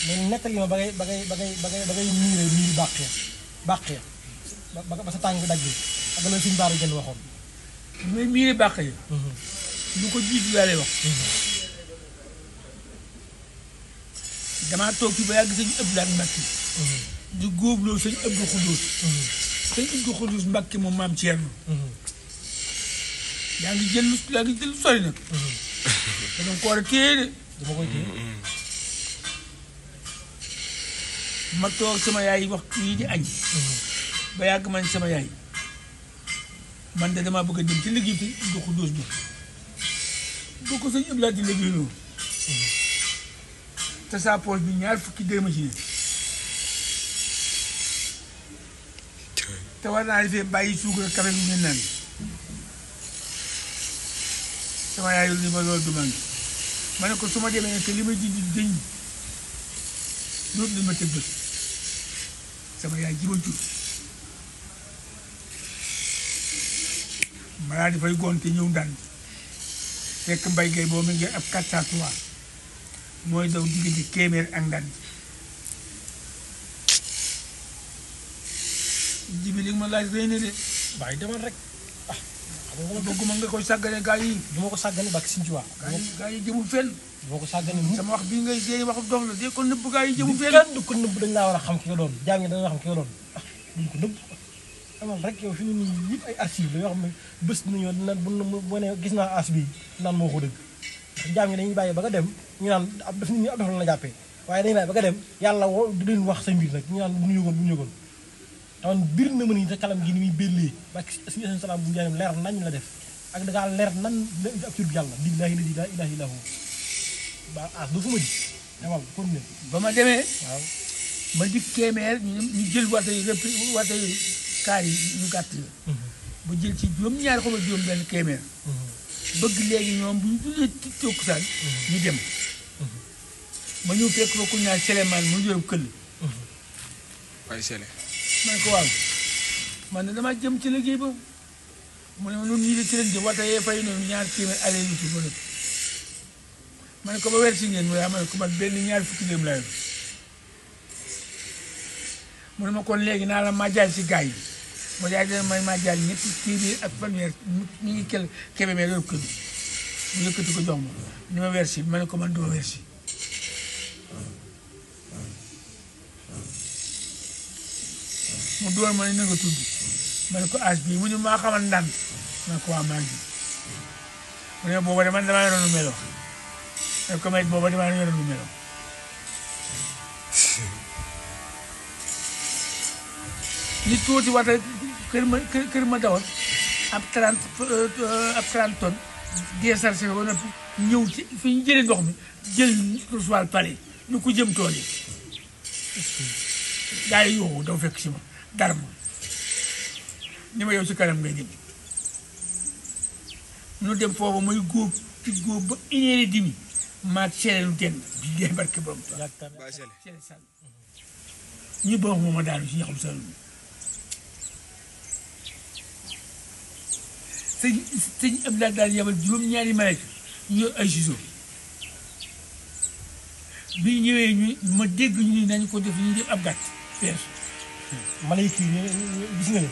mais nettali ma ba ngay miiri bàqee ba sa tàng daj bi ak la suñu baaru jënd waxoon. mais miiri bàqee. lu ko jiitu laa lay wax. damaa toog fi ba yàgg sëñ Abdoulaye Mbacke. di góobloo sëñ Abdou Khoudous. sëñ Abdou Khoudous Mbacke moom maam Thierno. yaa ngi jël sori nag. dama ko war a téye de. dama koy téye. ma toog sama yaay waxtu yi di añ. ba yàgg man sama yaay. man de damaa bëgg a dem ci liggéey bi Abdou Khoudous bi. boo ko sëñ Abdoulaye di liggéeyloo. te sa poche bi ñaar fukki dërëm ci ne. te war naa defee bàyyi suukar kafe bi ngeen naan. sama yaay ni ma loolu du manqué ma ne ko su ma demee te li ma ji di dëñ loolu li ma tëgg sama yaay ji ma jur ma daal di fay gonte ñëw ndànk fekk mbay gay boo mi ngi ab 403 mooy daw diggante Kéeméer ak ndànk jibi li ma laaj rëy na de waaye demal rek bëgguma nga koy sàggane gaa yi du ma ko sàggane bàkk Sëñ Tuubaa gaa yi jëmul fenn du ma ko sàggane sama wax bii ngay dee wax dox la dee ko nëbb gaa yi jëmul fenn kenn du ko nëbb dañ laa war a xam ki nga doon jaam ñi dañoo xam ki nga doon duñ ko nëbb amal rek yow fi mu ne nii yëpp ay archive la yoo xam ne bés nañoo dina bu ne gis naa as bi naan moo ko dëgg ndax jaam ñi dañuy bàyyi ba nga dem ñu naan ab daf nit ñi ab def la jàppee waaye dañuy bàyyi ba nga dem yàlla woo du leen wax sa mbir nag ñu naan bu ñu yëgoon taman bir na ma ni te kalam gi ni muy bellee bak suñu salaam bu njaaram leer nañ la def ak da ngaa leer nan ak tur yàlla billahi la ilaha illa hu ba as du fu ma ji demal kon ne ba ma demee waaw ma di Kéeméer ñu jël wata yi kaar yi ñu gàtt la ba jël ci juróom-ñaari xoba juróom benn Kéeméer bëgg léegi ñoom bu ñu jullee tokkusaan ñu dem ma ñëw fekk fa ku ñaar Séléman mu yor këll waaye Sélé man ko waaw man ne dama jëm ci liggéey ba mu ne ma noonu ñii de ci leen jëm wata yee fay noonu ñaar téeméer ale yu ci bële ma ne ko ba weer si ngeen mu ne ma ne ko man benn ñaar fukki dem laa yor mu ne ma kon léegi naa la màjjaal si gars yi ma jaay dana may màjjaal ñetti téeméer ak fanweer ñu ngi kel Kébémer yor kër mu yëkkati ko jox ma ni ma weer si ma ne ko man duma weer si mu door ma ne na nga tudd ma ne ko as bii mu ne maa xamal ndànk ma ne ko waa maa ngi mu ne booba de man damaa yoroon lu melo ma ne ko may booba damaa yoroon lu melo nit tuuti wata kër ma dawal ab 30 tonnes déchargé ba noppi ñëw ci fi ñu jëlee ndox mi jël recevoir pare ñu ko jëm tool yi gaa yi yow dafa fekk si ma dara ma ni ma yow ci kanam ngay dem ñu dem foofu muy góob ci góob ba 1h30 maag seere lu den bi dee barke borom tool seere sàll ñu ba wax moom ma daanu si ñaxum sàll sëñ Abdoulaye daal yabal juróom-ñaari malayka ñu yor ay ciseaux bi ñëwee ñu ma dégg ñu ni nañ ko def ñu def ab gàtt fees malayka yi gis nga leen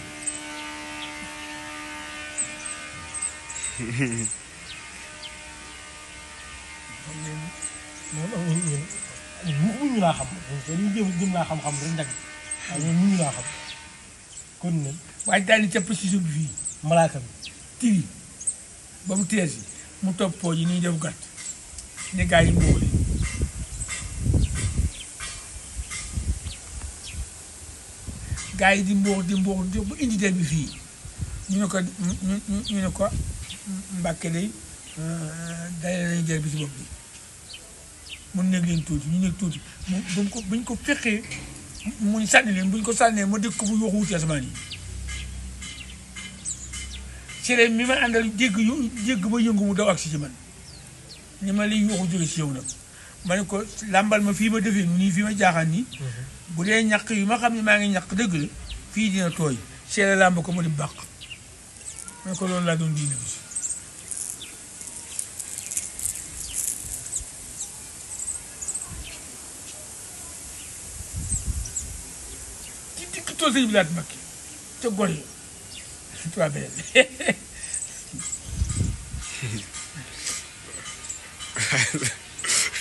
ñu laa xam ñu jëm laa xam-xam rek njag waaye ñoom ñu laa xam kon ne waaye daal di capp ciseau bi fii malaaka bi tiri ba mu tees yi mu toppoo ji nii def gàtt ne gaa yi mboole gaa yi di mboox ba indi der bi fii ñu ne ko Mbàkke day dalee nañu der bi ci bopp bi mun nekk leen tuuti ñu nekk tuuti buñ ko fekkee muñ sànni leen buñ ko sànnee ma dégg ko bu waxu wuti asamaan yi sere mi ma àndal dégg ba yëngu mu daw ak si ci man ni ma liy waxu jóge si yow nag ma ne ko làmbal ma fii ma defee nii fii ma jaaxaan nii bu dee ñaq yi ma xam ne maa ngi ñaq dëgg la fii dina tooy sere làmb ko mu di bàq ma ne ko loolu laa doon diine bi tool sëñ bi laat Mbakke ca gor yi trois beneen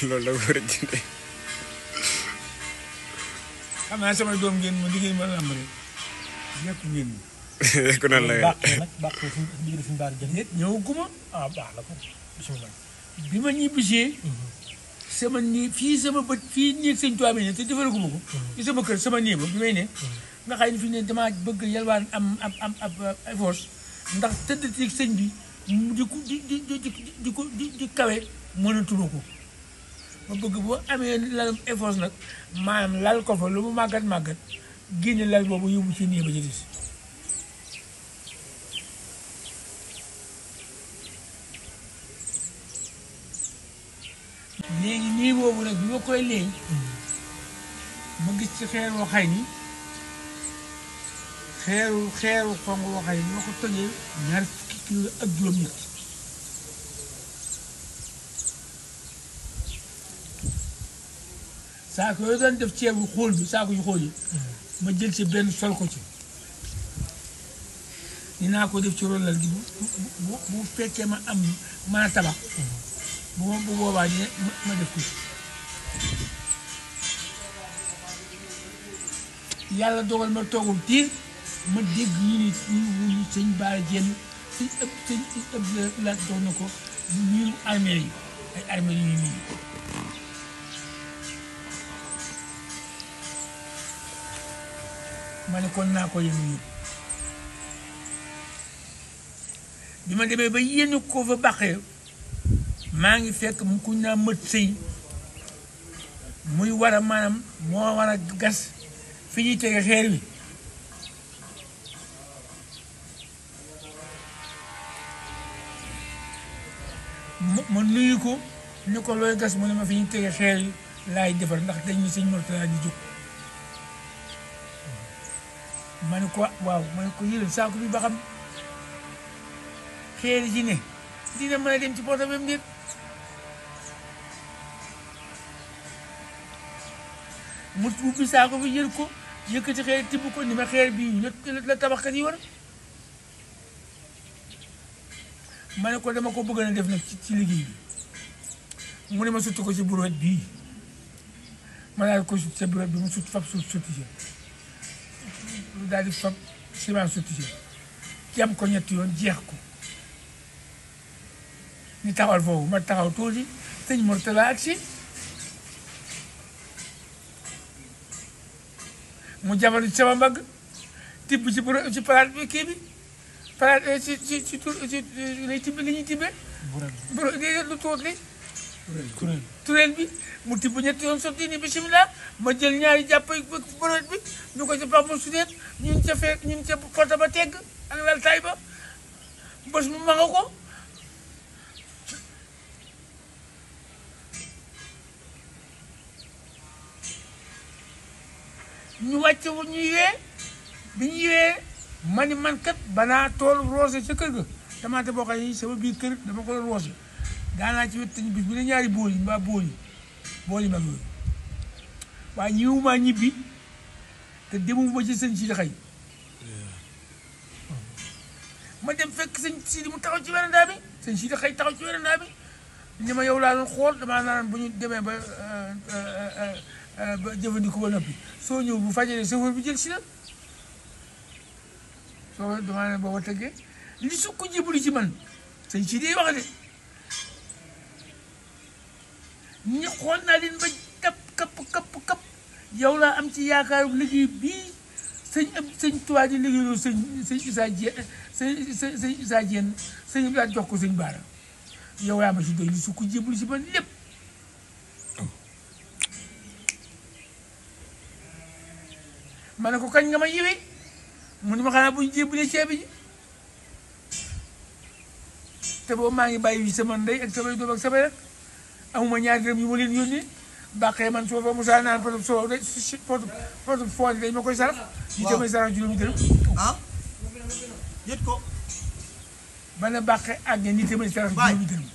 loolu la war a jëndee. xam naa sama doom ngeen ma liggéey ma làmb rek nekk ngeen ñi. ku naan la bàqee nag bàqee suñ digg suñu baar jënd. nit ñëwaguma ah baax na ko bisimilah. bi ma ñibbisee sama nii fii sama bët fii néeg sëñ Tuubaa bi ne te defaraguma ko. ci sama kër sama néeg ba bi may ne. nga xëy na fi ne damaa bëgg yalwaan am force ndax tëdd ci sëñ bi di kawe mënatuma ko. ma bëgg boo amee lal effort nag maanaam lal ko fa lu mu màggat génne lal boobu yóbbu ci nii ba ci des léegi nii boobu nag bi ma koy léegi ma gis ci xeer woo xay ni xeeru xong woo xay ni ma ko tojee ñaar fukki kilo ak juróom-ñett saako yooyu doon def ceebu xóol bi saako yu xóol yi ma jël ci benn sol ko ci dinaa ko def ci rollal gi bu fekkee ma am mën a tabax bu boobaa dina ma def ko ci yàlla dogal ma toogum tiir ma dégg ñu sëñ Baara Jenn sëñ ëpp la dox na ko miiru armée yi ay armée yu ñuy miir ma ne kon naa ko yéen yóbbu bi ma demee ba yéen ko fa baqee maa ngi fekk mu kuñ naa mët sëy muy war a maanaam moo war a gas fi ñuy tege xeer wi ma nuyu ko ni ko looy gas mu ne ma fi ñuy tege xeer wi laay defar ndax dañ ñu sëñ Murtala di jóg ma ne ko waaw ma ne ko yëlal saako bi ba xam xeer yi ci ne dina mën a dem ci porte bam déet mu ubbi saako bi jël ko yëkkati xeer tibb ko ni ma xeer bii la tabaxkat yi war ma ne ko dama ko bëgg na def nag ci liggéey bi mu ne ma sutti ko ci bureet bii ma daal ko sutti sa bureet bi mu sutti fab sutti ci daal di fab ciment sutti ci jam ko ñetti yoon jeex ko ñu taxawal foofu ma taxaw tuuti sëñ Murtala ak si mu jabalu ci sama mbagg tibb ci palaat bi kii bi palaat ci lay tibb li ñuy tibbee buro déedéet lu tuut li tureel bi mu tibb ñetti yoon sotti ni bisimilah ma jël ñaari jàpp bureet bi ñu ko ci pax ma sudeet ñun ca fekk ñun ca porte ba tegg ak lal tay ba bés mu ma nga ko ñu wàcc ñuy wee bi ñuy wee ma ni man kat banaa tool roose ca kër ga tamaate boo xam ne sama biir kër dama ko doon roose daanaa ci wet bis bu ne ñaari bool yi mbaa bool yi mag yooyu waaye ñëwuma ñibbi te demuma ci sëñ Sidi xëy ma dem fekk sëñ Sidi mu taxaw ci werandaa bi sëñ Sidi xëy taxaw ci werandaa bi ni ma yow laa doon xool damaa naan bu ñu demee ba jëfandiku ba noppi soo ñëw bu fajalee chauffeur bi jël si la soo damaa ne booba tëggee li su ko jébbalu ci man sëñ Sidi wax de ñi xool naa leen ba kapp yow laa am ci yaakaaru liggéey bii sëñ Tuubaa di liggéeyloo sëñ Issa Diène sëñ Issa Diène sëñ bi jox ko sëñ Baara yow yaa ma ci doy li su ko jébbalu ci man lépp ma ne ko kañ nga ma yiwee mu ne ma xanaa bu ñu jébbalee ceeb ji te boobu maa ngi bàyyi sama ndey ak samay doom ak samay rek amuma ñaari dërëm yu ma leen yónnee bàqee man soo fa Moussa naan pot soo de pot fool dañ ma koy sarax. waaw ñu tamay sarax juróomi dërëm. ah yët ko. ba ne bàqee ak ne nii tamay sarax juróomi dërëm.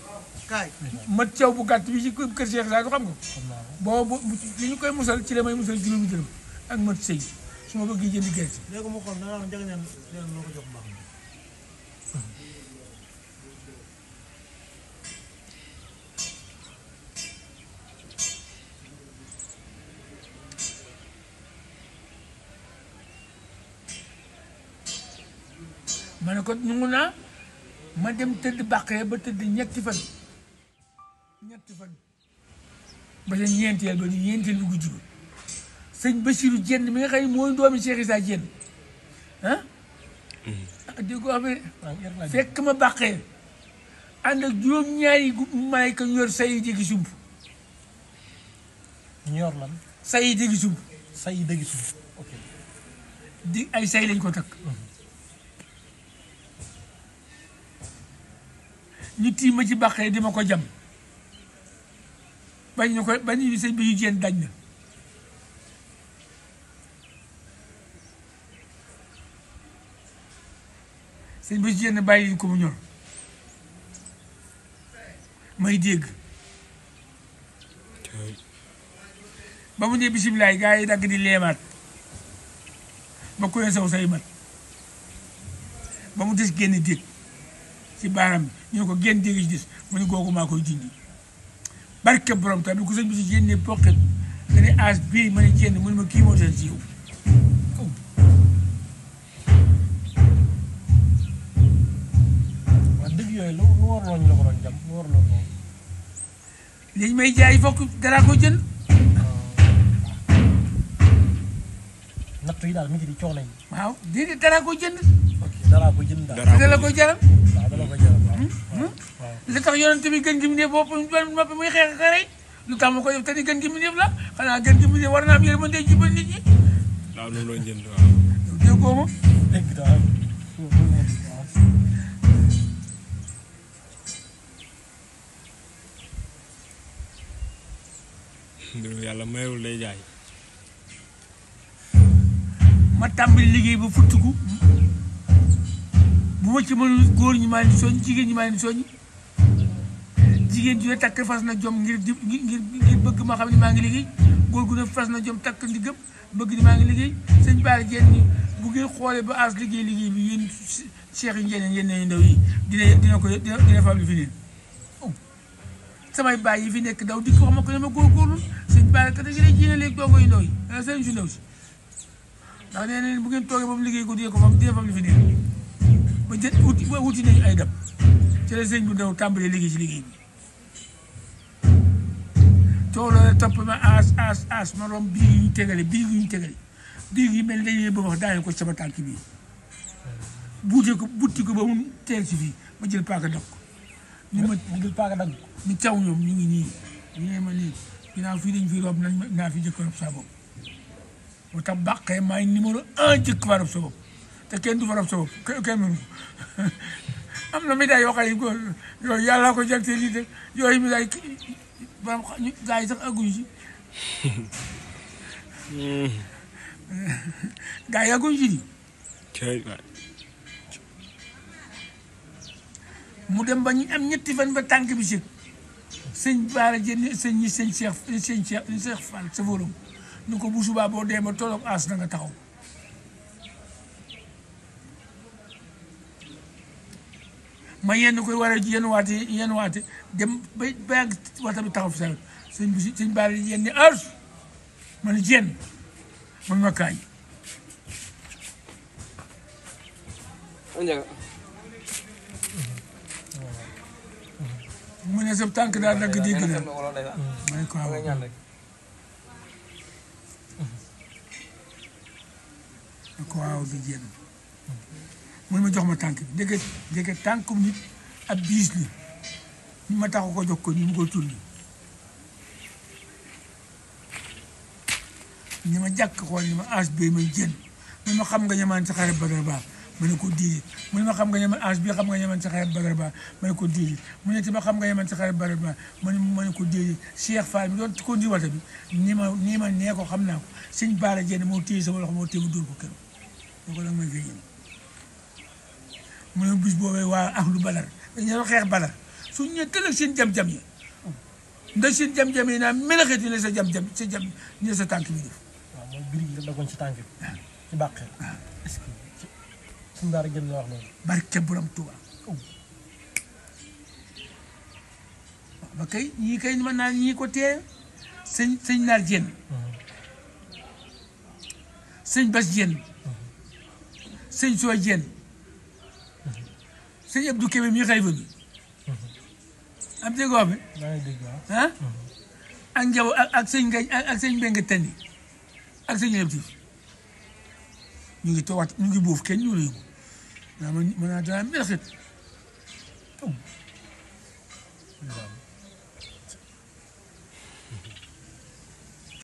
kaay mat caw bu gàtt bi ci kër Cheikh Sadou xam nga. boobu li ñu koy musal ci la may musal juróomi dërëm ak mat sëy su ma bëggee jënd gerte. léegi mu xool danaa njëg neen loo ko jox baax na. ma ne ko nangu naa ma dem tëdd bàqee ba tëdd ñetti fan ba sa ñeenteel ba ni ñeenteel bi guddi ba sëñ Bassirou Dieng mi nga xam ne mooy doomi Cheikh Issa Dieng ah di ko affaire fekk ma bàqee ànd ak juróom-ñaari malayka ñu yor say déggi sump ñor lan say déggi sump say dëgg si ok di ay say lañ ko takk ñu tiim ma ci bàqee di ma ko jam bañ ñu ko bañ ñu sëñ Bassirou Dieng dañ na sëñ Bassirou Dieng bàyyi ko mu ñor may dégg ba mu ne bisimilaay gars yi dagg di leemaat ba ku ne saw say mat ba mu des génn dégg ci baaram bi ñu ne ko génn dégg ci des mu ne googu maa koy dindi barke borom tamit ku sëñ Bassirou Dieng ne poqet nga ne as bii ma ne Dieng mu ne ma kii moo tax ci yow wax dëgg yooyu lu warloo ñu la ko doon jam lu warloo moom léegi may jaay fokk dara ko jënd natt yi daal métti di coono yi waaw déedéet dara ko jënd ok daraa ko jënd daal Dara. te dala ko jaral waaw dala ko jaral waaw li tax yonent bi gën gi mu ne bopp noppi muy xeex ak rey lu tax ma ko def te ni gën gi mu def la xanaa gën gi mu def war naa am yërmande jubal nit ñi waaw loolu la jënd waaw. yow déggoo ma dégg daal mbiru yàlla mayul lay jaay. ma tàmbali liggéey ba futtiku bu ma ci mënul góor ñi maa leen di soññ jigéen ñi maa leen di soññ jigéen ju ne takk fas na jom ngir bëgg ma xam ne maa ngi liggéey góor gu ne fas na jom takk ndigam bëgg ni maa ngi liggéey sëñ Bara Dieng ni bu ngeen xoolee ba as liggéey bi yéen cheikh yi njëriñ yéen ñi ndaw yi dina fabli fi neen samay baay yi fi nekk daw di ko wax ma ko ne ma góorgóorlu sëñ Bara kat dañu lay jiine léegi dongo yu ndaw yi sëñ su ndaw si ndax nee na bu ngeen toogee ba mu liggéey ko dina fam li fi neen ba jë wuti nañu ay dab ci la sëñ bu ndaw tàmbalee liggéey ci liggéey bi tooloo topp ma as ma rom biig yi ñu tegale biig yi mel dañuy ba wax daane ko sama tànk bii butti ko ba mu teel si fii ma jël paaka dog ko ni ma jël paaka dagg ni caw ñoom ñu ngi nii ñu ne ma nii ginnaaw fii dañ fi rob naa fi jëkk rob sa bopp moo tax bàqee maay numéro 1 jëkk fa rob sa bopp te kenn du fa rob sa bopp kenn mënu ko am na médaille yoo xam ne yooyu yàlla ko jag te lii de yooyu médaille ba gars yi sax agguñu ci gars yi agguñu ci cay waay. mu dem ba ñu am ñetti fan ba tànk bi si sëñ Bara Dieng sëñ Cheikh Fall sa forum ñu ko bu subaa boo dee ba tolloog as na nga taxaw ma yenn koy war a yenn waate dem ba yàgg waxta bi taxaw fi sa sëñ Bara Dieng ni as ma ne Dieng man ma kaay mu ne sa tànk daal dagg dégg na ma ne ko waaw ko waaw di jéem mu ne ma jox ma tànk bi dégg tànkum nit ab biis li ñu ma taxu ko jox ko nii mu ko turni ni ma jàkk xool ni ma as bi may jën mu ma xam nga ñamaan sa xare Badar Ba ma ne ko déedéet mu ne ma xam nga ñaman as bi xam nga ñaman sa xare Badar Ba ma ne ko déedéet mu ne ma xam nga ñaman sa xare Badar Ba ma ne ko déedéet Cheikh Fall bi doon ko di wata bi ni ma nee ko xam naa ko sëñ Bara Dieng moo téye sama loxo moo téye mu dóor ko keroog moo ko nag may feeñal mu ne bis boobee waa ahlu Badar dañu doon xeex Badar suñ ñëwee tëlëg seen jam-jam yi ndax seen jam-jam yi naa melaxeeti ne sa jam-jam ne sa tànk bi def waaw mooy birig yi la dagoon ci tànk bi ci bàqee est-ce que suñu daara jël la wax loolu barke borom Tuuba ba kay ñii kay mën naa ñii ko tee sëñ Naar Dieng sëñ Bas Dieng sëñ Soo Dieng sëñ Abdou Kébé mi xalifa bi am déggoo bi maa ngi dégg waaw ah ak njaw ak sëñ Ngañ ak sëñ Mbengue Tandi ak sëñ Lebtif ñu ngi toogaat ñu ngi boofu kenn ñu yëngu naa mën naa danaa mel xit